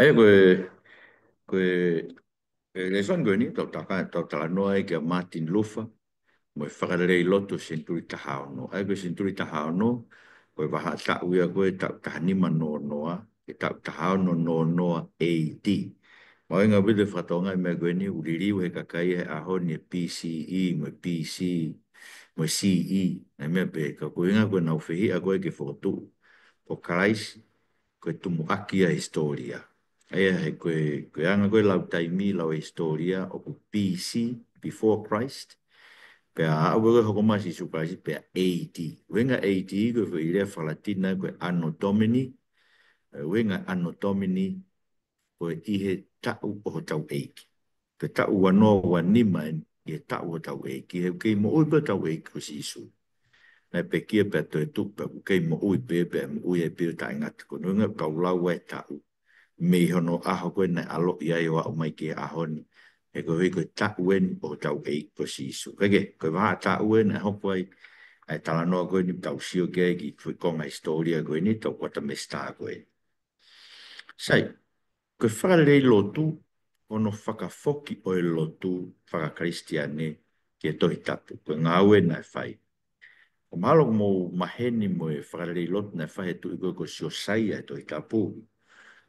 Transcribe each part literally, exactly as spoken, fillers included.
ʻA ia ko e, ko e, e lēsoni ko eni, tau taka, tau talanoa ai kia Martin Luther, mo e fakalelei lotu senituli taha ono. ʻA ia ko e senituli taha ono, ko e vahaʻa taʻu ia ko e taʻu taha nima noa noa, ki he taʻu taha ono noa noa A D. Mahuʻinga ʻaupito e fakatonga e meʻa ko eni, ʻoku liliu he kakai he ʻaho ni e B C E, mo e B C, mo e C E, naʻe meʻa pē ka ko e ʻuhinga ko ʻenau fehiʻa ko ē ke fokotuʻu ko Kalaisi, ko e tumuʻaki ia e hisitōlia. ʻA ia he ko e, ko e anga ko ē lau taimi, lau e hisitōlia ʻoku B C, before Christ, pea aʻu ko ē hoko mai Sīsū Kalaisi pea A D. ʻUhinga A D ko e foʻi lea faka-Latina ko e Anno Domini, ʻuhinga Anno Domini, ko e ʻi he taʻu ʻo hotau ʻEiki. Ko e taʻu ua noa ua nima eni ʻi he taʻu ʻo hotau ʻEiki, he ʻoku kei moʻui pē hotau ʻEiki ko Sīsū. Naʻe pekia pea toetuʻu pea ʻoku kei moʻui pē, pea moʻui ai pē ʻo taʻengata. Ko hono ʻuhinga ʻoku tau lau ai e taʻu mei hono ʻaho ko ē naʻe ʻaloʻi ai ʻo aʻu mai ki he ʻaho ni. He koeʻuhi ko e taʻu eni ʻo hotau ʻEiki ko Sīsū. Kae kehe, ko e vahaʻa taʻu eni naʻe hoko ai ʻa e talanoa ko eni ʻoku tau sio ki ai ki he foʻi konga hisitōlia ko eni, tau kuata mesitā ko eni. Sai, ko e fakalelei lotu, hono fakafoki ʻo e lotu faka-Kalisitiane ki he Tohi Tapu, ko e ngāue naʻe fai. ʻOku mahalo ʻoku mou maheni mo e fakalelei lotu naʻe fai he tuʻi ko ē ko Siosaia he Tohi Tapu.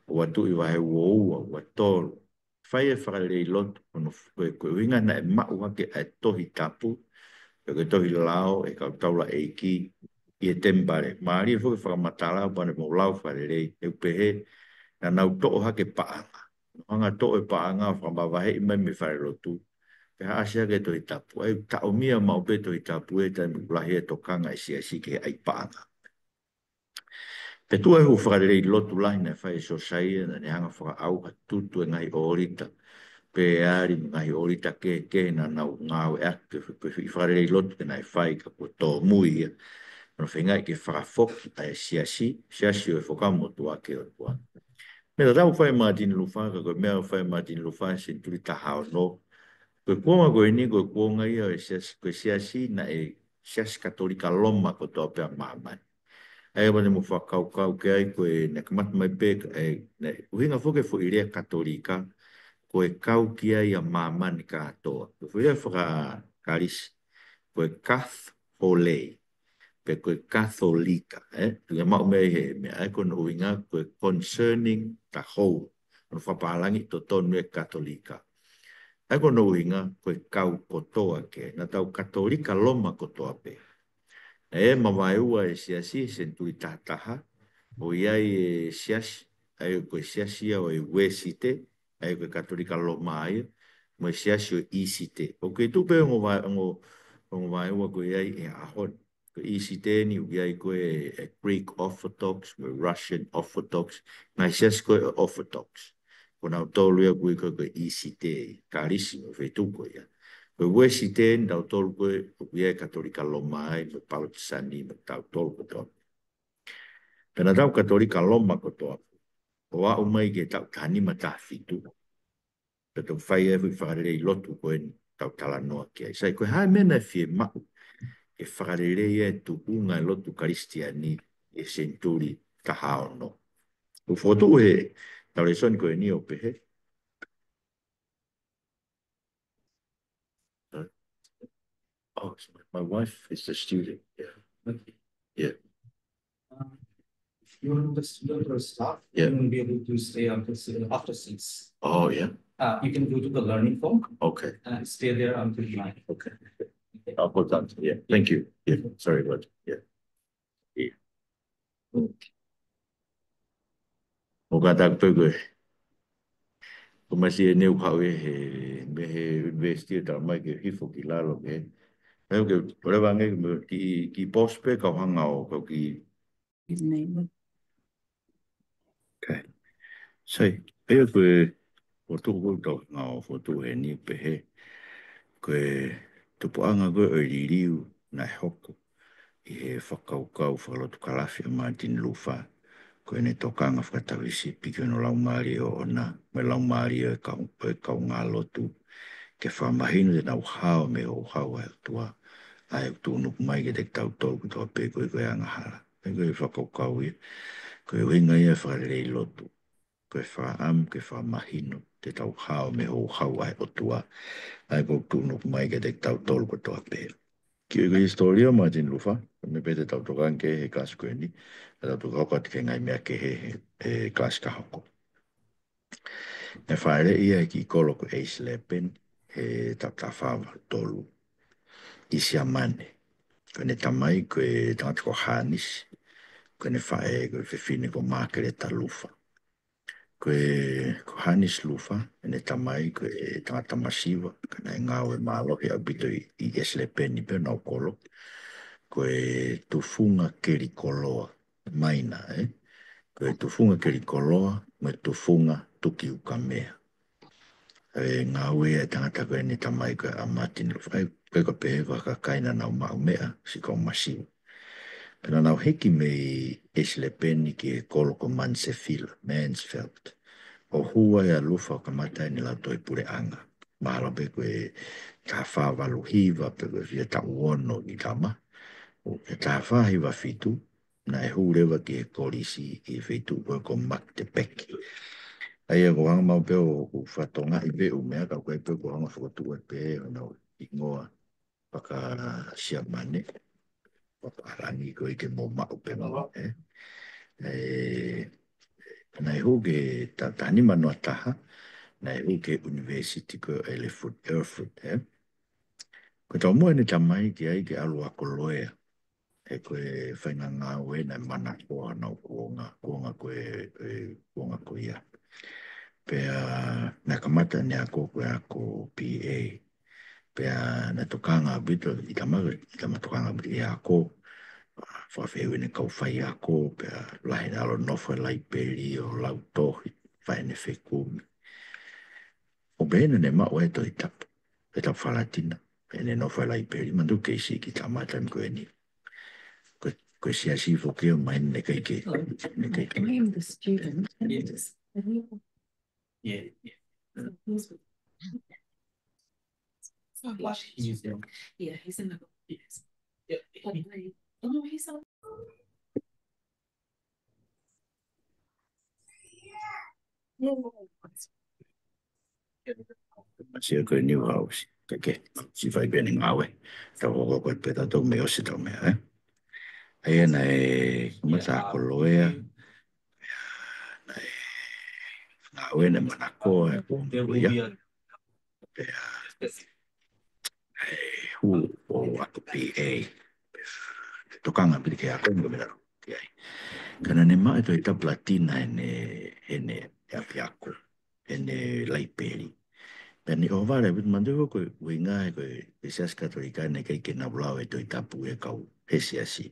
ʻOua Tuʻi vahe ua ua, ua tolu. Fai e fakalelei lotu, hono f-, ko e, ko e ʻuhinga naʻe maʻu hake ʻa e Tohi Tapu, pe ko e tohi lao ʻa e kau taulaʻeiki ʻi he temipale. Mālie foki e fakamatala, ʻoua naʻa mou lau fakalelei, ʻoku pehē, naʻa nau toʻo hake paʻanga. Naʻa nau hanga ʻo toʻo e paʻanga ʻo fakamavaheʻi mai mei he falelotu, pea haʻasi hake e Tohi Tapu. ʻA ia ʻoku taʻomia maʻu pē e Tohi Tapu he taimi ʻoku lahi ai e tokanga ʻa e siasi ki he ʻai paʻanga. Pea tuʻu ai e fakalelei lotu lahi naʻe fai ʻe Siosaia, naʻa ne hanga ʻo fakaʻauha, tutu e ngaahi ʻōlita Peali mo e ngaahi ʻōlita kehekehe naʻa nau ngāueʻaki, ko e foʻi fakalelei lotu pē naʻe fai ka kuo tōmui ia. Naʻa nau feingaʻi ke fakafoki ʻa e siasi, siasi ʻo e Fuakava Motuʻa ki he ʻOtua. Meʻa tatau naʻe fai ʻe Martin Luther, ka ko e meʻa naʻe fai ʻe Martin Luther he senituli taha ono. Ko e kuonga ko eni, ko e kuonga ia ʻo e siasi, ko e siasi naʻe siasi Katolika Loma kotoa pē ʻa māmani. ʻA ia ʻoua te mou fakakaukau ki ai ko e naʻe kamata mai pē, ʻe, naʻe ʻuhinga foki e foʻi lea Katolika, ko e kau ki ai ʻa māmani kātoa. Ko e foʻi lea faka-Kalisi, ko e Kath Holy, pe ko e Katolika, ē? Tuʻu ia maʻu mei he meʻa, ʻa ia ko hono ʻuhinga ko e concerning the whole. Hono fakapālangi totonu e Katolika. ʻA ia ko hono ʻuhinga ko e kau kotoa ke, naʻa tau Katolika Loma kotoa pē. Naʻe mavaeua e siasi he senituli taha taha, ʻo ʻi ai e siasi, ʻa ia ko e siasi ia ʻo e Uēsite, ʻa ia ko e Katolika Loma ia, mo e siasi ʻo e ʻĪsite. ʻOku kei tuʻu pē ongo va-, ongo, ongo vaeua ko ia ʻi he ʻaho ni. Ko e ʻĪsite eni, ʻoku ʻi ai ko e, e Greek Orthodox, mo e Russian Orthodox, ngaahi siasi ko e Orthodox. Ko nautolu ia ʻoku ui ko e, ko e ʻĪsite, Kalisi mo e feituʻu ko ia. Ko e Uēsite eni, nautolu ko e, ʻoku ʻi ai e Katolika Loma ai, mo e Palotisani, mo tautolu kotoa. Pea naʻa tau Katolika Loma kotoa. ʻO aʻu mai ki he taʻu taha nima taha fitu. Pea tau fai e foʻi fakalelei lotu ko eni ʻoku tau talanoa ki ai. Sai, ko e hā e meʻa naʻe fiemaʻu ke fakalelei ai e tuʻunga e lotu Kalisitiane he senituli taha ono. ʻOku fokotuʻu he ʻetau lēsoni ko eni ʻo pehē. Sorry. Oh, so my, my wife is a student. Yeah. Okay. Yeah. Uh, if you're the student or staff, yeah, you won't be able to stay after si-, after six. Oh, yeah. Uh, you can go to the learning hall. Okay. And stay there until nine. Okay. Okay. I'll put that. Yeah. Thank you. Yeah. Sorry about that. Yeah. ʻIo. ʻOku kātaki pē ko e. Ko e masi eni ʻoku haʻu ia he, mei he university ʻo talamai ke hifo ki lalo ke. Ē, ʻoku ke, ʻoleva ange ke mo ki, ki pause pē kau hanga ʻo kau ki. His name. Okay. Sai, ʻa ia ko e fokotuʻu ko ʻetau ngāue fokotuʻu heni pehē. Ko e tupuʻanga ko ē ʻo e liliu naʻe hoko ʻi he fakakaukau fakalotu kalafi ʻa Martin Luther. Ko ʻene tokanga fakatauhisipi ki hono laumālie ʻoʻona, mo e laumālie ʻo e kau, ʻo e kaungā lotu. Ke fakamahino te nau hao mei he houhau ʻa e ʻOtua. ʻA ia ʻoku tuʻunuku mai kiate kitautolu kotoa pē ko e, ko e angahala. ʻA ia ko e fakakaukau ia. Ko e ʻuhinga ia e fakalelei lotu. ko e fakaʻamu ke fakamahino te tau hao mei he houhau ʻa e ʻOtua, ʻa ia ʻoku tuʻunuku mai kiate kitautolu kotoa pē. Ki he hisitōlia ʻo Martin Luther, meʻa pē te tau tokanga ki ai he kalasi ko eni, ʻa ia tau toki hoko atu ki he ngaahi meʻa kehe he, he kalasi ka hoko. Naʻe fāʻeleʻi ia ʻe he kiʻi kolo ko ʻEisilēpeni he taʻu taha fā valu tolu ʻi Siamane. Ko ʻene tamai ko e tangata ko Hānisi, ko ʻene faʻē ko e fefine ko Mākeleta Lufa. Ko e, ko Hānisi Lufa, ʻene tamai ko e tangata masiva, ka naʻe ngāue mālohi ʻaupito ʻi, ʻi ʻEisilēpeni pē ʻenau kolo. Ko e tufunga keli koloa, maina, ē? Ko e tufunga keli koloa, mo e tufunga tuki ukamea. ʻE ngāue ʻa e tangata ko ʻene tamai ko ē ʻa Martin Luther. ʻA ia, ko e ka pehē ko e kakai naʻa nau maʻu meʻa, siʻi kau masiva. Pea naʻa nau hiki mei ʻEisilēpeni ki he kolo ko Mansfield, Mansfield. ʻO hū ai ʻa Luther ʻo kamata ʻene lautohi puleʻanga. Mahalo pē ko e taha fā valu hiva pe ko e fiha taʻu ono ʻi tama. ʻO e taha fā hiva fitu, naʻe hū leva ki he kolisi ʻi he feituʻu ko ē ko Magdeburg. ʻA ia ʻoku ou hanga maʻu pē ʻo, ʻo fakatongaʻi pē ʻū meʻa ka ʻoku ʻikai pē ʻoku ou hanga ʻo fokotuʻu pē ʻenau hingoa faka-Siamane, faka-Langi ko ē ke mou maʻu pē mo, ē. ʻE, naʻe hū ki he ta-, taha nima noa taha, naʻe hū ki he ʻunivēsiti ko ē ʻo Erfurt, Erfurt, ē. Ko e taumuʻa ʻene tamai ki ai ke ʻalu ʻo ako loea. He ko e faʻahinga ngāue naʻe manakoa honau kuonga, kuonga ko ē, ē, kuonga ko ia. Pea naʻe kamata ʻene ako ko e ako B A. Pea naʻe tokanga ʻaupito, ʻi tama, ʻi tama tokanga ʻaupito ʻi he ako, fakafehuʻi ʻene kau faiako, pea lahi ʻene ʻalu ʻo nofo he laipeli ʻo lau tohi, fai ʻene fekumi. ʻO pehē naʻa ne maʻu ai e Tohi Tapu, Tohi Tapu faka-Latina, ʻene nofo he laipeli, manatuʻi kei siʻi kiʻi tama taimi ko eni. Ko, ko e siasi foki ia ʻoku ʻikai ke, ʻikai ke. I'm the student. Yeah, yeah. He's in. Yeah, he's in the, yes. Yeah. Oh, no, he's on. Sio ko e Newhouse. Ke, ke. Siʻi fai pē ʻene ngāue. Tau hoko ko ē pē tautolu mei ʻosi ʻetau meʻa, ē? ʻA ia naʻe kamata ako loea. Naʻe ngāue naʻe manakoa e kuonga ko ia. Pea naʻe hū ʻo ako B A. Tokanga ʻaupito ki he ako, ko e meʻa naʻe ʻalu ki ai. Ka naʻa ne maʻu e Tohi Tapu Latina ʻi heʻene, heʻene ʻapiako, heʻene laipeli. Pea naʻe ʻohovale ʻaupito, manatuʻi ko e ʻuhinga he ko e, ko e Siasi Katolika naʻe ʻikai ke nau lau e Tohi Tapu ʻe he kau he siasi.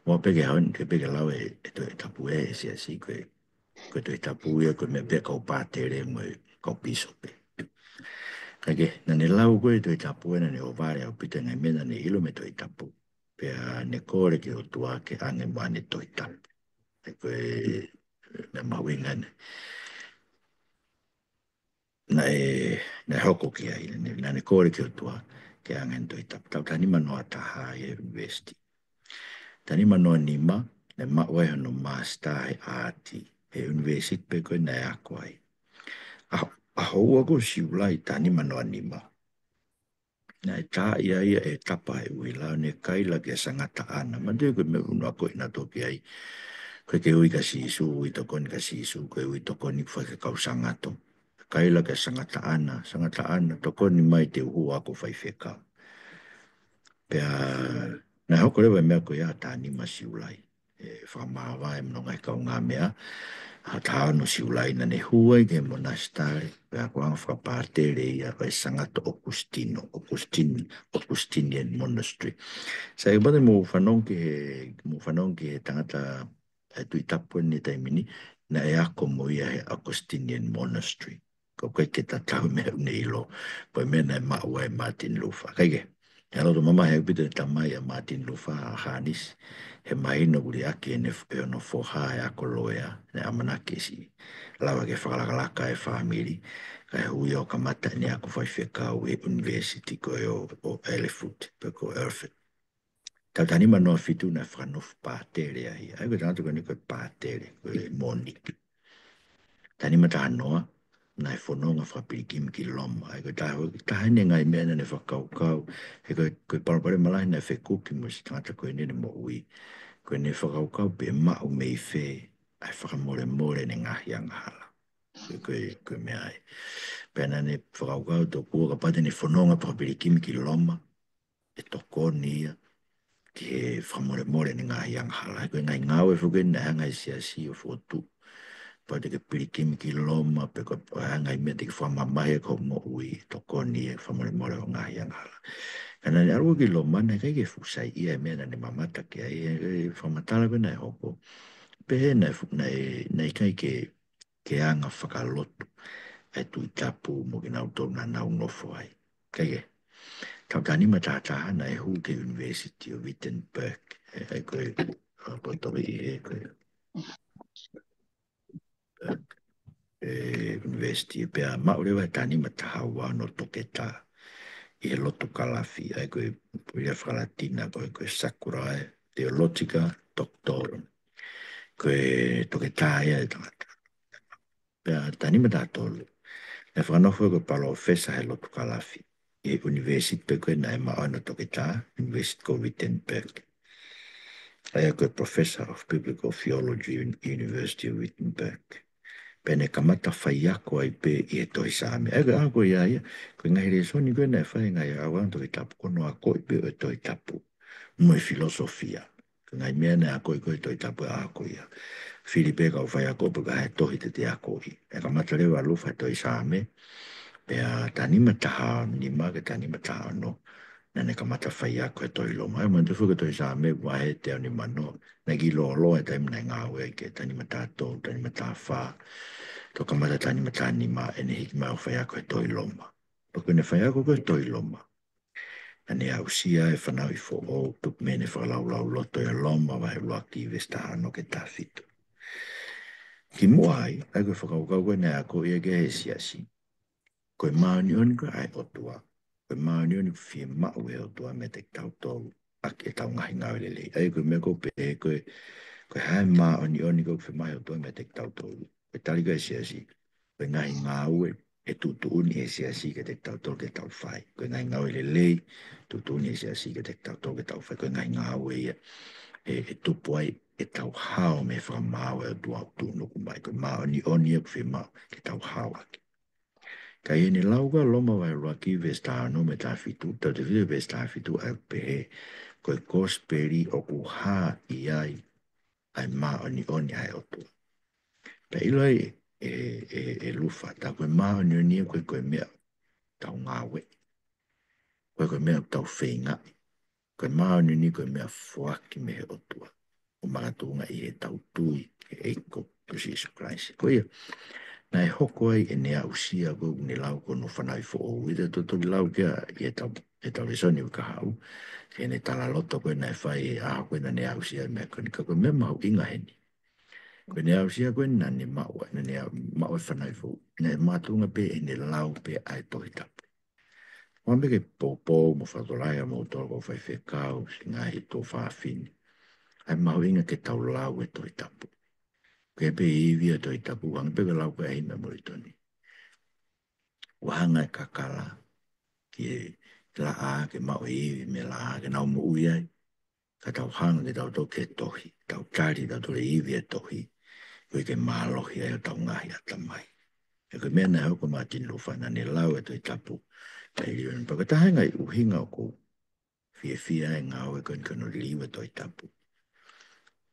Mo pē ke haʻu, ʻikai pē ke lau e, e Tohi Tapu ʻe he siasi, ko e, ko e Tohi Tapu ia ko e meʻa pē ʻa e kau pātele mo e kau pīsope. Ka ke, naʻa ne lau ko ē e Tohi Tapu ē, naʻa ne ʻohovale ʻaupito he ngaahi meʻa naʻa ne ʻilo mei he Tohi Tapu. Pea ne kole ki he ʻOtua ke ʻange maʻa ʻene Tohi Tapu. He ko e, naʻe mahuʻinga ʻene. Naʻe, naʻe hoko ki ai, naʻa ne, naʻa ne kole ki he ʻOtua ke ʻange ʻene Tohi Tapu. Taʻu taha nima noa taha ʻi he ʻunivēsiti. Taha nima noa nima, naʻe maʻu ai hono māsitā he ʻaati, he ʻunivēsiti pē ko ē naʻe ako ai. ʻA, ʻaho ua ko Siulai taha nima noa nima, naʻe tā ia ʻe he tapa ʻo e uila ʻo ne kaila kia Sangataʻana. Manatuʻi ko e meʻa ʻoku nau akoʻi nautolu ki ai. Ko e ke ui kia Sīsū, ui tokoni kia Sīsū, ko e ui tokoni fai ki he kau sangato. Kaila kia Sangataʻana, Sangataʻana, tokoni mai te u hū ʻo ako faifekau. Pea naʻe hoko leva e meʻa ko ia ʻa taha nima Siulai. ʻE fakamāvae mo hono ngaahi kaungāmeʻa, ʻa taha ono Siulai naʻa ne hū ai ki he monasitale, pea ko e anga fakapātele ia ʻo e Sangato ʻOkusitino, Augustine, Augustinian Monastery. Sai, kapau te mou fanongo ki he, mou fanongo ki he tangata, e Tuʻi Tapu ʻi he taimi ni, naʻe ako mo ia he Augustinian Monastery. Ko e ʻikai ke tatau e meʻa ʻoku ne ʻilo, ko e meʻa naʻe maʻu ai ʻe Martin Luther. Kae kehe, ʻi he loto mamahi ʻaupito e tamai ʻa Martin Luther, ʻa Hānisi, he mahino ʻoku liʻaki ʻe hono foha e ako loea, naʻe ʻamanaki ke siʻi lava ke fakalakalaka e fāmili, kae hū ia ʻo kamata ʻene ako faifekau he ʻunivēsiti ko ē ʻo, ʻo Erfurt, pe ko Erfurt. Taʻu taha nima noa fitu naʻe fakanofo pātele ai. ʻA ia ko e tangata ko eni ko e pātele, ko e mōniki. Taha nima taha noa, naʻe fononga fakapilikimi ki Loma. ʻA ia ko e taha, taha eni e ngaahi meʻa naʻa ne fakakaukau, he ko e, ko e palopalema lahi naʻe fekuki mo e tangata ko eni ʻene moʻui. Ko ʻene fakakaukau pe maʻu mei fē ʻa e fakamolemole ʻene ngaahi angahala. Ko e, ko e, ko e meʻa ia. Pea naʻa ne fakakaukau tokua kapau te ne fononga fakapilikimi ki Loma, ʻe tokoni ia ki he fakamolemole ʻene ngaahi angahala. He ko e ngaahi ngāue foki eni naʻe hanga ʻe he siasi ʻo fokotuʻu. Kapau te ke pilikimi ki Loma, pe ko e hā e ngaahi meʻa te ke fakamamahi ai ki hoʻo moʻui, ʻe tokoni ia ki he fakamolemole ʻo e ngaahi angahala. Ka naʻa ne ʻalu ki Loma, naʻe ʻikai ke fuʻu saiʻia e meʻa naʻa ne mamata ki ai, e, e fakamatala ko ē naʻe hoko. Pehē naʻe fu-, naʻe, naʻe ʻikai ke, ke anga fakalotu ʻa e Tuʻi Tapu mo kinautolu naʻa nau nofo ai. Kae kehe, taʻu taha nima taha taha naʻe hū ki he University of Wittenberg. ʻE, ʻe ko e, ʻa, ko e tohi ʻi he ko e, e, university, pea maʻu leva he taha nima taha ua hono toketā ʻi he lotukalafi, ʻa ia ko e, ko e lea faka-Latina ko e, ko e Sacrae Theologica Doctorum. Ko e toketā ia e tangata. Pea taha nima taha tolu, naʻe fakanofo ko e palōfesa he lotukalafi ʻi he university pē ko ē naʻe maʻu ai hono toketā, University ko Wittenberg. ʻA ia ko e Professor of Biblical Theology in University of Wittenberg. Pea ne kamata faiako ai pē ʻi he tohi Saame. ʻA ia ko e ʻaho ko ia ia, ko e ngaahi lēsoni ko ē naʻe fai he ngaahi ʻaho ʻa e Tohi Tapu ko hono akoʻi pē ʻo e Tohi Tapu mo e filosofia. Ko e ngaahi meʻa naʻe akoʻi ko ē he Tohi Tapu he ʻaho ko ia. Fili pē kau faiako pe ko e hā e tohi te te akoʻi. ʻE kamata leva ʻa Lufa he tohi Saame, pea taha nima taha nima ki he taha nima taha ono, naʻa ne kamata faiako he tohi Loma. ʻA ia, manatuʻi foki ko e tohi Saame vahe teau nima noa, naʻe kiʻi lōloa e taimi naʻe ngāue ai ki ai, taha nima taha tolu, taha nima taha fā. Toki kamata taha nima taha nima ʻene hiki mai ʻo faiako he tohi Loma. Pea ko ʻene faiako ko ē he tohi Loma, naʻa ne aʻusia e fanauʻi foʻou, tupu mei heʻene fakalaulauloto ʻia Loma vahe ʻuluaki veesi taha ono ki he taha fitu. Kimuʻa ai, ʻa ia ko e fakakaukau ko ē naʻe akoʻi ia ki ai ʻe he siasi, ko e māʻoniʻoni ko ē ʻa e ʻOtua, ko e māʻoniʻoni ʻoku fiemaʻu ʻe he ʻOtua meiate kitautolu ʻaki ʻetau ngaahi ngāue lelei. ʻA ia ko e meʻa ko ē pē ko e, ko e hā e māʻoniʻoni ko ē ʻoku fiemaʻu ʻe he ʻOtua meiate kitautolu. Ko e tali ko ē ʻa e siasi, ko e ngaahi ngāue ʻe tuʻutuʻuni ʻe he siasi kiate kitautolu ke tau fai. Ko e ngaahi ngāue lelei ʻe tuʻutuʻuni ʻe he siasi kiate kitautolu ke tau fai. Ko e ngaahi ngāue ia ʻe, ʻe tupu ai ʻetau hao mei he fakamaau ʻa e ʻOtua ʻoku tuʻunuku mai. Ko e māʻoniʻoni ia ʻoku fiemaʻu ke tau hao ʻaki. Ka ʻi heʻene lau ko ē ʻa Loma vahe ʻuluaki veesi taha ono mo e taha fitu, tautefito veesi taha fitu ʻa ia ʻoku pehē, ko e kosipeli ʻoku hā ʻi ai ʻa e māʻoniʻoni ʻa e ʻOtua. Pea ʻiloa ʻe, ʻe, ʻe Lufa, tā ko e māʻoniʻoni ia ʻoku ʻikai ko e meʻa ʻoku tau ngāueʻi. ʻOku ʻikai ko e meʻa ʻoku tau feingaʻi. Ko e māʻoniʻoni ko e meʻa foaki mei he ʻOtua, ʻo makatuʻunga ʻi heʻetau tui ki he ʻEiki ko Sīsū Kalaisi. Ko ia, naʻe hoko ai ʻene aʻusia ko ē ʻene lau ko hono fanauʻi foʻou, ʻi he totoli lau ki ai ʻi heʻetau, ʻetau lēsoni ʻo e kahaʻu, ʻene talaloto ko ē naʻe fai he ʻaho ko ē naʻa ne aʻusia e meʻa ko eni. Ka ko e meʻa mahuʻinga heni, ko ʻene aʻusia ko ē naʻa ne maʻu, naʻa ne maʻu e fanauʻi foʻou, naʻe makatuʻunga pē ʻene lau pē ʻa e Tohi Tapu. ʻOua mei ke poupou mo fakatokanga ʻa moutolu kau faifekau, siʻi ngaahi tuofāfine, ʻa e mahuʻinga ke tau lau e Tohi Tapu. Ke pehē ivi ʻa e Tohi Tapu, hangē pē ko e lau ko ē ʻa Himi ʻa Molitoni. ʻOua hanga ʻe he kakala ki he laʻā, ke maʻu e ivi mei he laʻā, ke nau moʻui ai. Ka tau hanga kitautolu ki he tohi, tau tali kitautolu e ivi ʻa e tohi, koeʻuhi ke mālohi ai hotau ngaahi ʻatamai. He ko e meʻa naʻe hoko kia Mātini Lufa, naʻa ne lau e Tohi Tapu, kae liliu ʻene pau. Ko e taha e ngaahi ʻuhinga ʻoku ou fiefia ai he ngāue ko eni ki hono liliu e Tohi Tapu.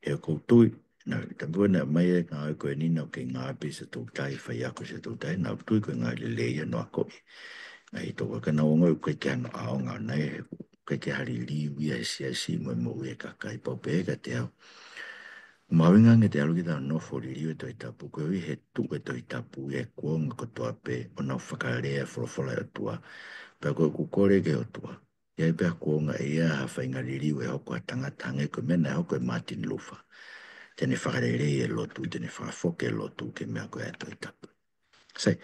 He ʻoku ou tui, naʻa, tapu naʻe ʻomai e ngāue ko eni naʻa ku kei ngāue pē ʻi Siaʻatoutai, faiako ʻi Siaʻatoutai, naʻa ku tui ko e ngāue lelei ia hono akoʻi. Ngaahi tokoua ka nau ongoʻi ʻoku ʻikai ke ʻi ai hano ʻaonga ʻona ia, he ʻoku ʻikai ke ʻi ai ha liliu ia he siasi mo e moʻui e kakai. Pau pē kiate au, mahuʻinga ange ke ʻalu kita ʻo nofo ʻo liliu e Tohi Tapu, koeʻuhi he tuʻu e Tohi Tapu ʻi he kuonga kotoa pē ʻo nau fakalea e folofola ʻa e ʻOtua. Pea ko ʻeku kole ki he ʻOtua, ʻi ai pē ha kuonga ʻe ʻi ai ha faʻahinga liliu ʻe hoko ʻa e tangata hangē ko e meʻa naʻe hoko kia Mātini Lufa. Te ne fakalelei e lotu, te ne fakafoki e lotu ki he meʻa ko ē ʻa e Tohi Tapu. Sai,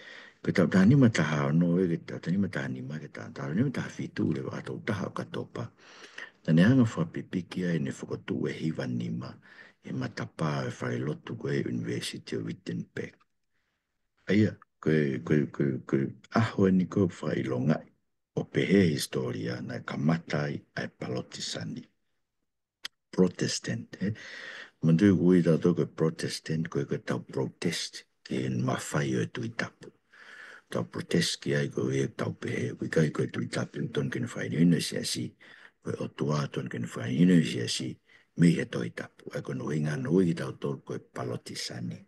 ko e taʻu taha nima taha ono ē ki he taʻu taha nima taha nima ki he taʻu taha nima taha fitu leva ʻa e taʻu taha ʻo ʻOkatopa, naʻa ne hanga ʻo fakapipiki ai ʻene fokotuʻu e hiva nima ʻi he matapā ʻo e falelotu ko ē University of Wittenberg. ʻA ia, ko e, ko e, ko e, ko e ʻaho eni ko e fakaʻilongaʻi ʻo pehē hisitōlia naʻe kamata ai ʻa e Palotisani. Protestant, ē? Manatuʻi ʻoku ui tautolu ko e Protestant, ko e, ko ʻetau protest ki he mafai ʻo e Tuʻi Tapu. Tau protest ki ai koeʻuhi ʻoku tau pehē ʻoku ʻikai ko e Tuʻi Tapu ʻoku totonu ke ne fakahinohino e siasi, ko e ʻOtua ʻoku totonu ke ne fakahinohino e siasi mei he Tohi Tapu. ʻA ia ko hono ʻuhinga naʻe ui kitautolu ko e Palotisani.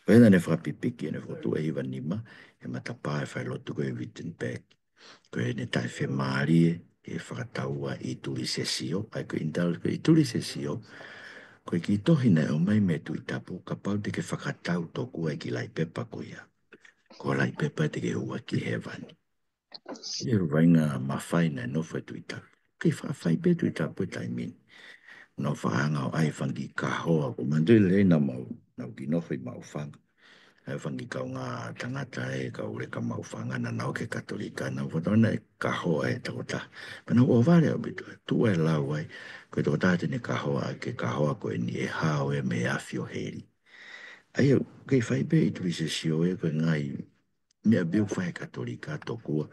Ko ia naʻa ne fakapipiki ʻene fokotuʻu ʻe hiva nima he matapā ʻo e falelotu ko e Wittenberg. Ko ʻene taʻefiemālie ke fakataua ʻi Tulisesio, ʻa ia ko e indal-, ko e Tulisesio, ko e kiʻi tohi naʻe ʻomai mei he Tuʻi Tapu, kapau te ke fakatau tokua e kiʻi laʻi pepa ko ia, ko e laʻi pepa te ke hū ai ki hēvani. ʻA ia ko e vaʻinga mafai naʻe nofo ai e Tuʻi Tapu. Kei faʻa fai pē Tuʻi Tapu he taimi ni. Nau faʻa hanga ʻo ʻai e fanga kiʻi kahoa, ʻoku ou manatuʻi lelei naʻa mau, naʻa mau kiʻi nofo ʻi Maʻufanga. ʻA e fanga kiʻi kaungā tangata ʻa e kau leka Maʻufanga naʻa nau ō ki he Katolika, nau fakatau ʻenau kahoa he tokotaha. Pea nau ʻohovale ʻaupito, tuʻu ai e lau ai, ko e tokotaha te ne kahoa, ke kahoa ko eni ʻe hao ia mei he afi ʻo heli. ʻA ia, kei fai pē ʻi Tulisesio ia ko e ngaahi meʻa pē ʻoku fai ʻe he Katolika tokua,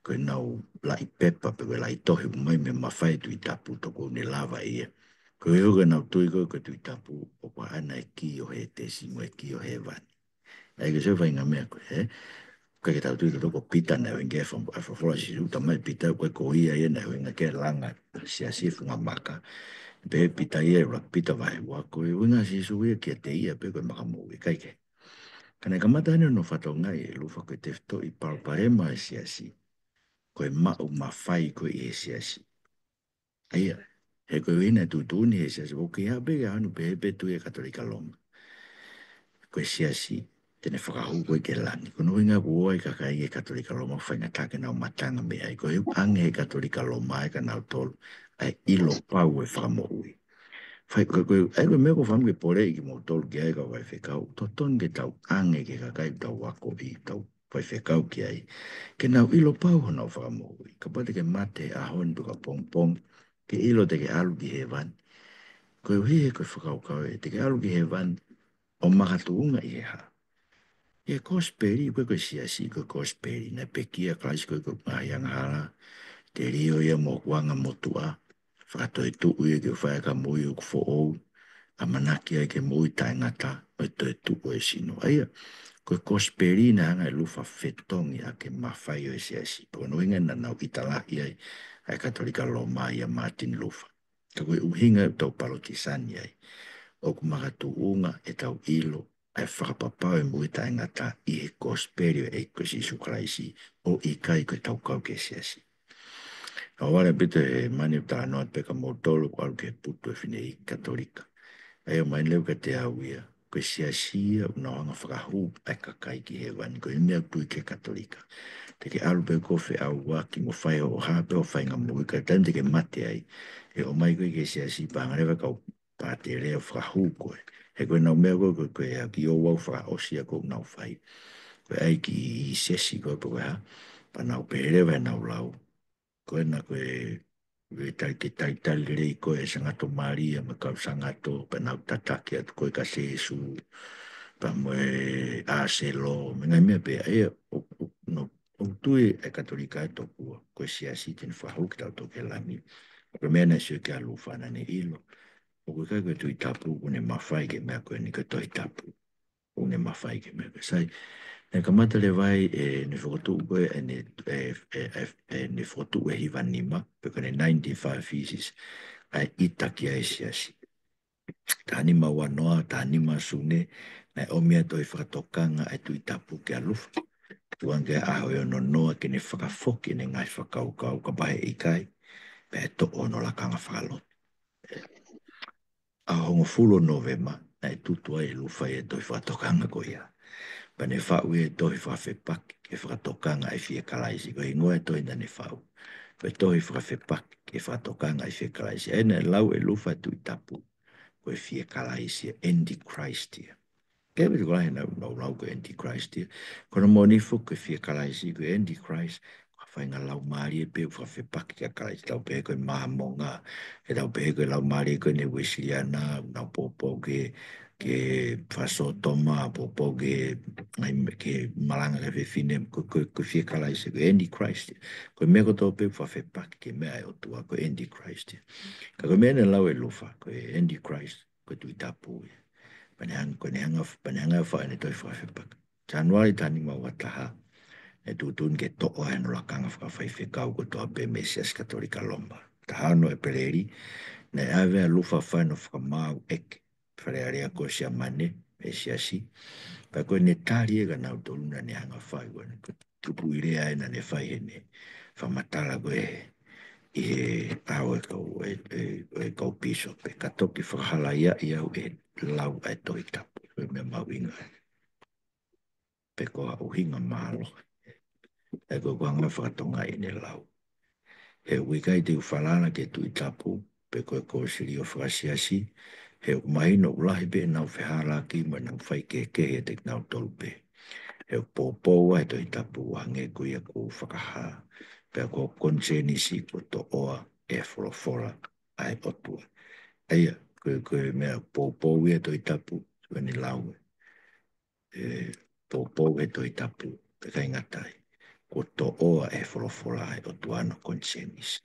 ko ʻenau laʻi pepa pe ko e laʻi tohi ʻoku ʻomai mei he mafai ʻo e Tuʻi Tapu tokua ʻoku ne lava ia. Ko e hoko ʻenau tui ko e, ko e Tuʻi Tapu ʻoku ʻaʻana e kī ʻo hētesi mo e kī ʻo hēvani. ʻA ia ko e sio vaʻinga meʻa ko ē, ē? ʻIkai ke tau tui tautolu ko Pita naʻe ʻuhinga ki he fo-, ʻa e folofola ʻa Sīsū, talamai ʻe Pita ko e, ko ia ia naʻe ʻuhinga ke langa siasi he funga maka. Pehē ʻe Pita ia, ʻUluaki Pita vahe ua, ko e ʻuhinga ʻa Sīsū ia kiate ia pē ko e maka moʻui, ʻikai ke. Ka naʻe kamata eni hono fakatokangaʻi ʻe Lufa ko e tefitoʻi palopalema ʻo e siasi ko e maʻu mafai ko ē ʻi he siasi. ʻA ia, he koeʻuhi naʻe tuʻutuʻuni ʻe he siasi, ʻoku ʻikai ke ʻi ai pē ke ʻalu pē he pē tui ʻa e Katolika Loma. Ko e siasi te ne fakahū koe ki langi. Ko hono ʻuhinga ʻoku ʻi ai e kakai ʻi he Katolika Loma ʻoku faingataʻa ke nau matanga mei ai. Koeʻuhi ʻoku ʻoange ʻe he Katolika Loma ʻa kinautolu ʻa e ʻilo pau ʻo e fakamoʻui. Fai, ko, ko, ʻa ia ko e meʻa ʻoku ou fakaʻamu ke poleʻi kimoutolu ki ai kau faifekau, totonu ke tau ʻoange ki he kakai ʻoku tau akoʻi, tau faifekau ki ai, ke nau ʻilo pau honau fakamoʻui. Kapau te ke mate he ʻaho ni pe ko ʻapongipongi, ke ʻilo te ke ʻalu ki hēvani. Koeʻuhi he ko e fakakaukau ē, te ke ʻalu ki hēvani ʻo makatuʻunga ʻi he hā? ʻI he kosipeli, ko e, ko e siasi, ko e kosipeli, naʻe pekia ʻa Kalaisi ko e, ko e ngaahi angahala, telio ia mo hoku anga motuʻa, fakatoetuʻu ia ke fai ʻa e kamui ʻoku foʻou, ʻamanaki ai ki he moʻui taʻengata, ʻo e toetuʻu ʻo e sino. ʻA ia, ko e kosipeli naʻe hanga ʻe Lufa ʻo fetongi ʻaki e mafai ʻo e siasi. Ko hono ʻuhinga naʻa nau ʻita lahi ai ʻa e Katolika Loma ʻia Martin Luther. Ka ko e ʻuhinga ʻetau Palotisani ai, ʻoku makatuʻunga ʻetau ʻilo ʻa e fakapapau ʻo e moʻui taʻengata ʻi he kosipeli ʻo e ʻEiki ko Sīsū Kalaisi, ʻo ʻikai ko ʻetau kau ki he siasi. ʻOhovale ʻaupito he mani ʻoku talanoa pē kia moutolu ʻoku ʻalu ki he putu ʻo e fineʻeiki Katolika. ʻA ia ʻomai leva kiate au ia, ko e siasi ia ʻoku nau hanga ʻo fakahū ʻa e kakai ki hēvani, ko e meʻa ʻoku tui ki ai e Katolika. Te ke ʻalu pē koe ʻo feʻauaki mo fai hoʻo hā pē ʻo fai e ngaahi moʻui, ka taimi te ke mate ai, ʻe ʻomai koe ki he siasi pea hanga leva e kau pātele ʻo fakahū koe. He ko ʻenau meʻa ko ē, ko e, ko e ʻaki ʻo ʻoua ʻe fakaʻosi ʻa ʻoku nau fai. Ko e ʻai e kiʻi sesi ko ē pe ko e hā, pea nau pehē leva ʻenau lau. Ko ena ko e, ko e tali, ke talitali lelei koe ʻe Sangato Malia mo e kau Sangato, pea nau tataki atu koe kia Sēsū, pea mo e ʻāselo, mo e ngaahi meʻa pehē ʻa ia, ʻo, ʻo, no, ʻoku tui e Katolika ʻe tokua, ko e siasi te ne fakahū kitautolu ki langi. Ko e meʻa naʻe sio ki ai ʻa Lufa naʻa ne ʻilo ʻoku ʻikai ko e Tuʻi Tapu ʻoku ne mafai ki he meʻa ko eni, ko e Tohi Tapu ʻoku ne mafai ki he meʻa ko ē. Sai, naʻe kamata leva ai ʻene fokotuʻu ko ē, ʻene, ʻe, ʻe, ʻe, ʻene fokotuʻu ʻe hiva nima, pe ko ʻene ninety-five theses, ʻa e ʻita ki ai e siasi. Taha nima ua noa, taha nima Sune, naʻe ʻomi ʻa e tohi fakatokanga ʻa e Tuʻi Tapu kia Lufa. Tuʻunga ki he ʻaho ʻe ono noa ke ne fakafoki ʻene ngaahi fakakaukau, kapau he ʻikai, pea ʻe toʻo hono lakanga fakalotu. ʻAho hongofulu ʻo Nōvema, naʻe tutu ai ʻe Lufa ia e tohi fakatokanga ko ia. Pea ne faʻu ia e tohi fakafepaki ki he fakatokanga ʻa e Fiekalaisi, ko e hingoa e tohi naʻa ne faʻu. Ko e tohi fakafepaki ki he fakatokanga ʻa e Fiekalaisi. ʻA ia naʻe lau ʻe Lufa e Tuʻi Tapu ko e Fiekalaisi, Antichrist ia. Ke me tuku lahi naʻa nau lau ko e Antichrist ia. Ko hono moʻoni foki ko e Fiekalaisi, ko e Antichrist, ko e faʻahinga laumālie pē ʻoku fakafepaki kia Kalaisi, tau pehē ko e Māmonga, ʻe tau pehē ko e laumālie ko eni ʻa e Uēsiliana, nau poupou ki he, ke fakasōtoma, poupou ke, ai, ke malanga ki he fefine, ko, ko, ko e fie Kalaisi, ko e Antichrist. Ko e meʻa kotoa pē ʻoku fakafepaki ki he meʻa ʻa e ʻOtua, ko e Antichrist. Ka ko e meʻa naʻe lau ʻe Lufa, ko e Antichrist, ko e Tuʻi Tapu ia. Pea ne hanga, ko ʻene hanga, pea ne hanga ʻo faʻu ʻene tohi fakafepaki. January taha nima ua taha, naʻe tuʻutuʻuni ke toʻo ʻe hono lakanga fakafaifekau kotoa pē mei he Siasi Katolika Loma. Taha ono ʻEpeleli, naʻe ʻave ʻa Lufa ʻo fai hono fakamaau ʻeke Fale Alea ko Siamane, mei he Siasi. Pea ko ʻene tali ʻe kinautolu naʻa ne hanga ʻo fai, ko ʻene tupu ʻi lea ʻa ē naʻa ne fai heʻene fakamatala ko ē ʻi he ʻao ʻo e kau, ʻe, ʻe, ʻe kau pīsope, ka toki fakahalaia ʻi au ʻe he lau ʻa e Tohi Tapu. Ko e meʻa mahuʻinga. Pe ko ha ʻuhinga mālohi. ʻE ko e kuonga fakatonga ʻene lau. He ʻoku ʻikai te u falala ki he Tuʻi Tapu, pe ko e kōsilio fakasiasi, he ʻoku mahino ʻoku lahi pē ʻenau fehālaaki mo ʻenau faikehekehe ʻiate kinautolu pē. He ʻoku poupou ʻa e Tohi Tapu ʻo hangē ko ia kuo u fakahā. Pea ko hoku konisēnisi kuo toʻoa ʻe he folofola ʻa e ʻOtua. ʻA ia, ko e, ko e meʻa poupou ia ʻa e Tohi Tapu, ko ʻene lau ē. ʻE poupou he Tohi Tapu, pea ʻikai ngata ai, kuo toʻoa ʻe he folofola ʻa e ʻOtua hono konisēnisi.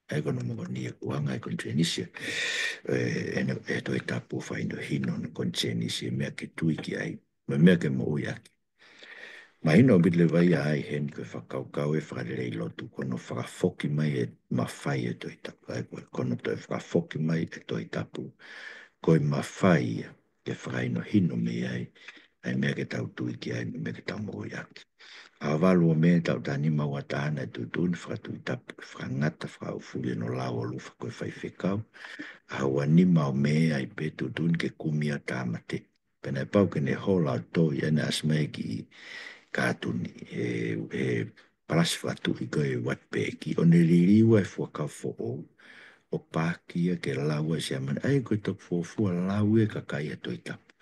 ʻA ia ko hono moʻoni ʻoku hanga ʻe he konisēnisi, ʻe, ʻene, ʻe he Tohi Tapu ʻo fakahinohino hono konisēnisi, ʻa e meʻa ke tui ki ai, mo e meʻa ke moʻui ʻaki. Mahino ʻaupito leva ia ʻa ē heni ko e fakakaukau ʻa e fakalelei lotu, ko hono fakafoki mai ʻa e mafai ʻo e Tohi Tapu, ʻa ia ko e, ko hono toe fakafoki mai ʻa e Tohi Tapu, ko e mafai ia ke fakahinohino mei ai ʻa e meʻa ke tau tui ki ai, mo e meʻa ke tau moʻui ʻaki. ʻAho valu ʻo Mē taʻu taha nima ua taha naʻe tuʻutuʻuni fakatuʻi tapu ke fakangata fakahūfuli hono lau ʻo Lufa ko e faifekau. ʻAho ua nima ʻo Mē ai pē tuʻutuʻuni ke kumi ʻa e tāmate. Pea naʻe pau ke ne hola ʻo toi, ʻa ia naʻe ʻasi mai ki he kātuni, he, he palasi fakatuʻi ko ē ʻi Witbank, ʻo ne liliu ʻa e fuakava foʻou, ʻo pāki ia ke lau ʻe Siamane, ʻa ia ko e toki fuofua lau ʻe he kakai ʻa e Tohi Tapu.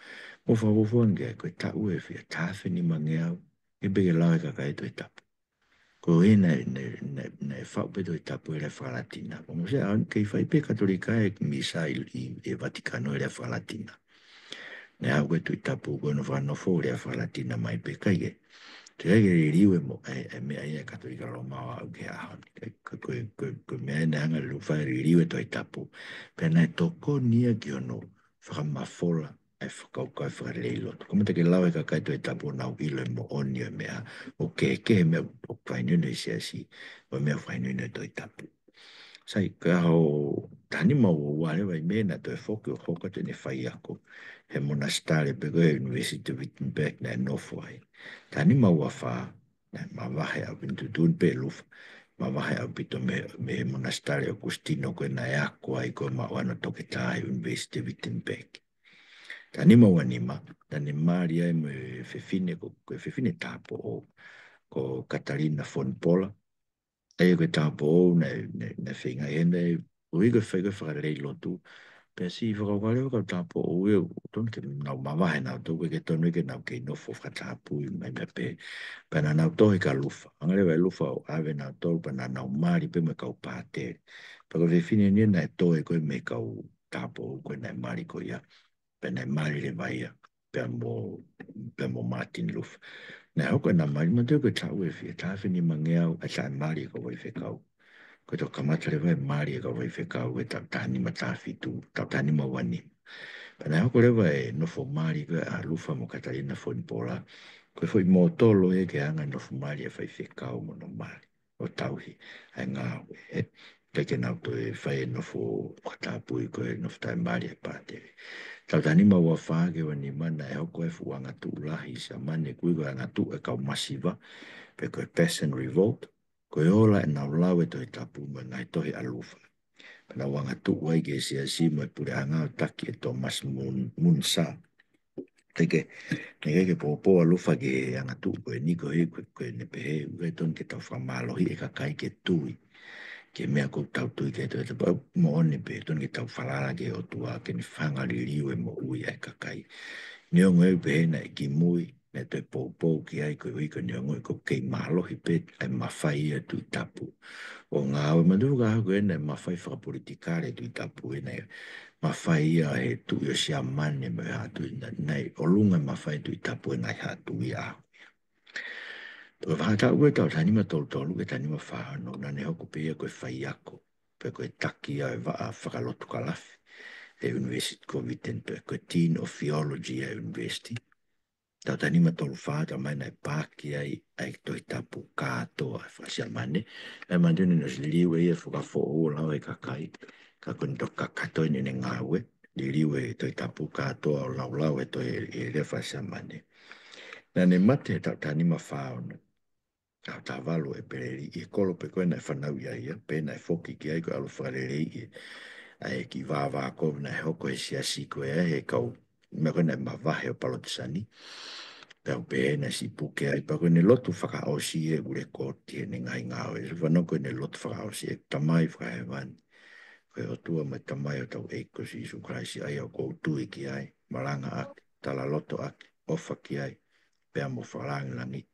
Mo fakafuofua ange, ko e taʻu ʻe fiha, taha afe nimangeau, ʻe pē ke lau ʻe he kakai ʻa e Tohi Tapu. Ko ē naʻe, naʻe, naʻe, naʻe faʻu pē Tohi Tapu he lea faka-Latina. Ko e meʻa ʻoku ʻikai fai pē Katolika e misa ʻi, ʻi, ʻi Vatikano he lea faka-Latina. Naʻe haʻu ko ē Tohi Tapu ko ē ʻo fakanofo he lea faka-Latina mai pē, ʻikai ke, ʻikai ke liliu ʻe mo, ʻe, ʻe meʻa ia ʻa e Katolika Loma ʻo aʻu ki he ʻaho ni. Ko e, ko e, ko e, ko e meʻa ia naʻe hanga ʻe Lufa ʻo liliu e Tohi Tapu. Pea naʻe tokoni ia ki hono fakamafola ʻa e fakakaukau ʻa e fakalelei lotu. Kamata ke lau ʻe he kakai Tohi Tapu ʻo nau ʻilo e moʻoni ʻo e meʻa, ʻoku kehekehe e meʻa ʻoku fakahinohino ʻe he siasi mo e meʻa ʻoku fakahinohino ʻe he Tohi Tapu. Sai, ko e ʻaho taha nima ua ua leva ʻi Mē naʻe toe foki ʻo hoko atu ʻene faiako he monasitale pe ko e University of Wittenberg naʻe nofo ai. Taha nima ua fā, naʻe mavahe ʻaupito, tuʻutuʻuni pē ʻe Lufa, mavahe ʻaupito mei, mei he monasitale ʻo ʻOkusitino ko ē naʻe ako ai ko ē maʻu hono toketā he University of Wittenberg. Taha nima ua nima, naʻa ne mali ai mo e fefine ko, ko e fefine tāupoʻou, ko Katalina Fonipola. ʻA ia ko e tāupoʻou naʻe, naʻe, naʻe feinga ʻi heni, ʻoku ʻi ai ko e fai ko ē fakalelei lotu. Pea siʻi fakakaukau leva ʻa e kau tāupoʻou ia, ʻoku totonu ke nau mavahe nautolu, ʻoku ʻikai ke totonu ke nau kei nofo fakatapui mai meʻa pē. Pea naʻa nau tohi kia Lufa. Hanga leva ʻe Lufa ʻo ʻave nautolu, pea naʻa nau mali pē mo e kau pātele. Pea ko e fefine ni naʻe toe ko ē mei he kau tāupoʻou ko ē naʻe mali ko ia. Pea naʻe mali leva ia pea mo, pea mo Martin Lufa. Naʻe hoko ʻena mali, manatuʻi ko e taʻu ʻe fiha, taha afe nimangeau ʻa e taʻemali ʻa e kau faifekau. Ko e toki kamata leva e mali ʻa e kau faifekau he taʻu taha nima taha fitu, taʻu taha nima ua nima. Pea naʻe hoko leva e nofo mali ko ē ʻa Lufa mo Katalina Fonipola. Ko e foʻi mōtolo ia ke hanga ʻe he nofo mali ʻa e faifekau mo hono mali ʻo tauhi ʻa e ngāue, he ʻikai ke nau toe fai e nofo fakatapui ko e nofo taʻemali ʻa e pātele. Taʻu taha nima ua fā ki he ua nima naʻe hoko e fuʻu angatuʻu lahi ʻi Siamane, ʻoku ui ko e angatuʻu ʻa e kau masiva, pe ko e Passion Revolt. Ko e ola ʻenau lau e Tohi Tapu mo e ngaahi tohi ʻa Lufa. Pea nau angatuʻu ai ki he siasi mo e puleʻanga ʻo taki ʻe Thomas Mun-, Munzer. Ke, ke, ke, ke poupou ʻa Lufa ki he angatuʻu ko eni, ko e, ko e, ko ʻene pehē, ʻoku ʻikai totonu ke tau fakamālohiʻi e kakai ke tui ki he meʻa ʻoku tau tui ki ai. Tau, tau, moʻoni pē, totonu ke tau falala ki he ʻOtua ke ne hanga ʻo liliu e moʻui ʻa e kakai. Neongo ʻoku pehē naʻe kimui, Naʻe toe poupou ki ai koeʻuhi ko ʻene ongoʻi ʻoku kei mālohi pē ʻa e mafai ʻa e Tuʻi Tapu. ʻO ngāue, manatuʻi ka ko ʻene mafai fakapolitikale ʻa e Tuʻi Tapu, ʻene mafai ʻa e tuʻi ʻo Siamane mo e haʻa tuʻi, naʻe, naʻe ʻi ʻolunga e mafai ʻa e Tuʻi Tapu ʻi he ngaahi haʻa tuʻi ʻaho. Pea ko e vahaʻa taʻu ko ē taʻu taha nima tolu tolu ki he taʻu taha nima fā ono, naʻa ne hoko pē ia ko e faiako, pe ko e taki ia ʻo e vaʻa fakalotukalafi ʻa e University ko Wittenberg, ko e Dean of Theology ʻa e University. Taʻu taha nima tolu fā, talamai naʻe paaki ai ʻa e Tohi Tapu kātoa ʻa e faka-Siamane. ʻA ia manatuʻi naʻe ʻosi liliu ʻe ia ʻa e Fuakava Foʻou ʻo lau ʻe he kakai, ka ko ʻene toki kakato eni ʻene ngāue, liliu e Tohi Tapu kātoa ʻo laulau ʻe he tohi ʻe he lea faka-Siamane. Naʻa ne mate he taʻu taha nima fā ono, taʻu taha valu ʻEpeleli, ʻi he kolo pē ko ē naʻe fanauʻi ai ia, pea naʻe foki ki ai ko e ʻalu fakaleleiʻi ʻa e kiʻi vāvākovi naʻe hoko he siasi ko ē ʻa e kau, meʻa ko ē naʻe mavahe ʻo Palotisani. Pea ʻoku pehē naʻe siʻi puke ai, pea ko ʻene lotu fakaʻosi ʻi heʻeku lekooti ʻene ngaahi ngāue. Fanongo ko ʻene lotu fakaʻosi: ʻE Tamai fakahēvani, ko e ʻOtua mo e Tamai ʻo hotau ʻEiki ko Sīsū Kalaisi, ʻa ia ʻoku ou tui ki ai, malanga ʻaki, talaloto ʻaki, ʻofa ki ai, pea mo fakalāngilangiʻi.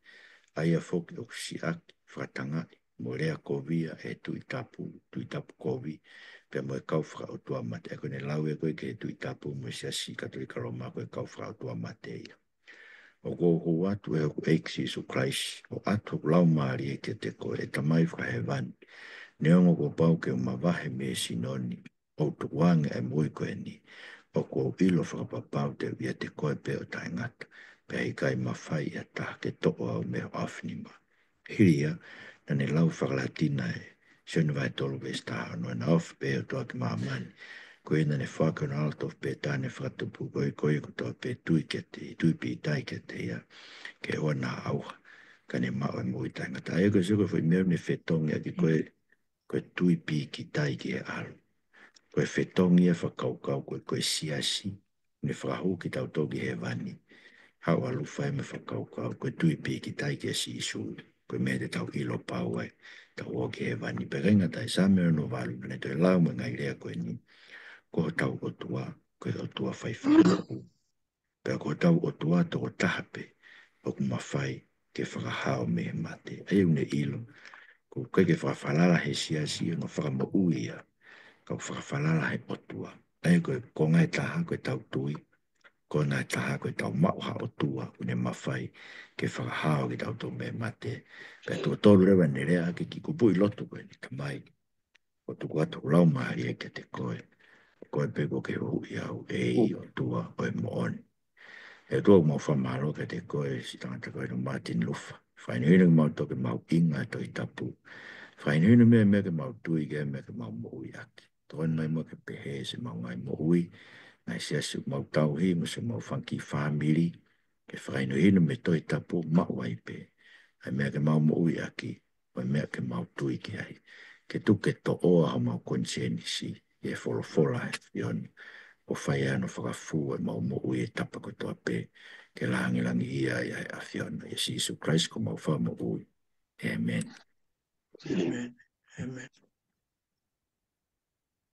ʻA ia foki ʻoku siʻaki, fakatangaʻi, mo leakovia ʻe he Tuʻi Tapu, Tuʻi Tapu kovi, pea mo e kau fakaʻotuamate. ʻA ia ko ʻene lau ia ko ē ki he Tuʻi Tapu mo e Siasi Katolika Loma ko e kau fakaʻotuamate ia. ʻOku ou hū atu ʻe hoku ʻEiki Sīsū Kalaisi, ʻoatu hoku laumālie kiate koe, ʻe Tamai fakahēvani, neongo kuo pau ke u mavahe mei he sino ni, ʻo u tukuange ʻa e moʻui ko eni, ʻoku ou ʻilo fakapapau te u ʻiate koe pē ʻo taʻengata, pea ʻe ʻikai mafai ʻe ha taha ke toʻo au mei ho ʻaofinima. Hili ia, naʻa ne lau faka-Latina ʻa Sione vahe tolu veesi taha ono: Naʻe ʻofa pehē ʻa e ʻOtua ki māmani, ko ia naʻa ne foaki hono ʻAlo tofu pē taha ne fakatupu, koeʻuhi ko ia kotoa pē ʻe tui kiate, tui pīkitai kiate ia, ke ʻoua naʻa ʻauha, ka ne maʻu ʻa e moʻui taʻengata. ʻA ia ko e sio ko e foʻi meʻa ʻoku ne fetongi ʻaki ko ē, ko e tui pīkitai ki he ʻAlo. Ko e fetongi ia fakakaukau ko ē, ko e siasi, ne fakahū kitautolu ki hēvani. Haʻu ʻa Lufa ia mo e fakakaukau ko e tui pīkitai kia Sīsū, ko e meʻa te tau ʻilo pau ai, tau ō ki hēvani. Pea ʻikai ngata ai, Saame ono valu, naʻa ne toe lau mo e ngaahi lea ko eni: Ko hotau ʻOtua, ko e ʻOtua faifakatupu. Pea ko hotau ʻOtua tokotaha pē ʻoku mafai ke fakahao mei he mate. ʻA ia ʻoku ne ʻilo, ʻoku ʻikai ke fakafalala he siasi ʻa e ongo fakamoʻui ia, ka ʻoku fakafalala he ʻOtua. ʻA ia ko e konga ʻe taha ko ʻetau tui, konga ʻe taha ko ʻetau maʻu ha ʻOtua ʻoku ne mafai ke fakahao kitautolu mei he mate. Pea tuʻo tolu leva ʻene lea ʻaki e kiʻi kupuʻi lotu ko eni: Tamai, ʻoku ou tuku atu hoku laumālie kiate koe. Ko koe pē kuo ke huhuʻi au, ʻe ʻOtua ʻo e moʻoni. ʻE ʻOtua, ʻoku mau fakamālō kiate koe, siʻi tangata ko eni ko Martin Lufa. Fakahinohino kimautolu ke mau ʻinga he Tohi Tapu. Fakahinohino meʻa, meʻa ke mau tui ki ai, meʻa ke mau moʻui ʻaki. Tokoni mai muʻa ke pehē siʻemau ngaahi moʻui, ngaahi siasi ʻoku mau tauhi, mo siʻemau fanga kiʻi fāmili, ke fakahinohino mei he Tohi Tapu, maʻu ai pē ʻa e meʻa ke mau moʻui ʻaki, mo e meʻa ke mau tui ki ai. Ke tuku ke toʻoa homau konisēnisi ʻi he folofola ʻa e ʻAfiona, ʻo fai ai hono fakafū ʻemau moʻui he tapa kotoa pē, ke lāngilangiʻia ai ʻa e ʻAfiona. ʻIa Sīsū Kalaisi ko homau Fakamoʻui. ʻĒmeni. ʻĒmeni. ʻĒmeni.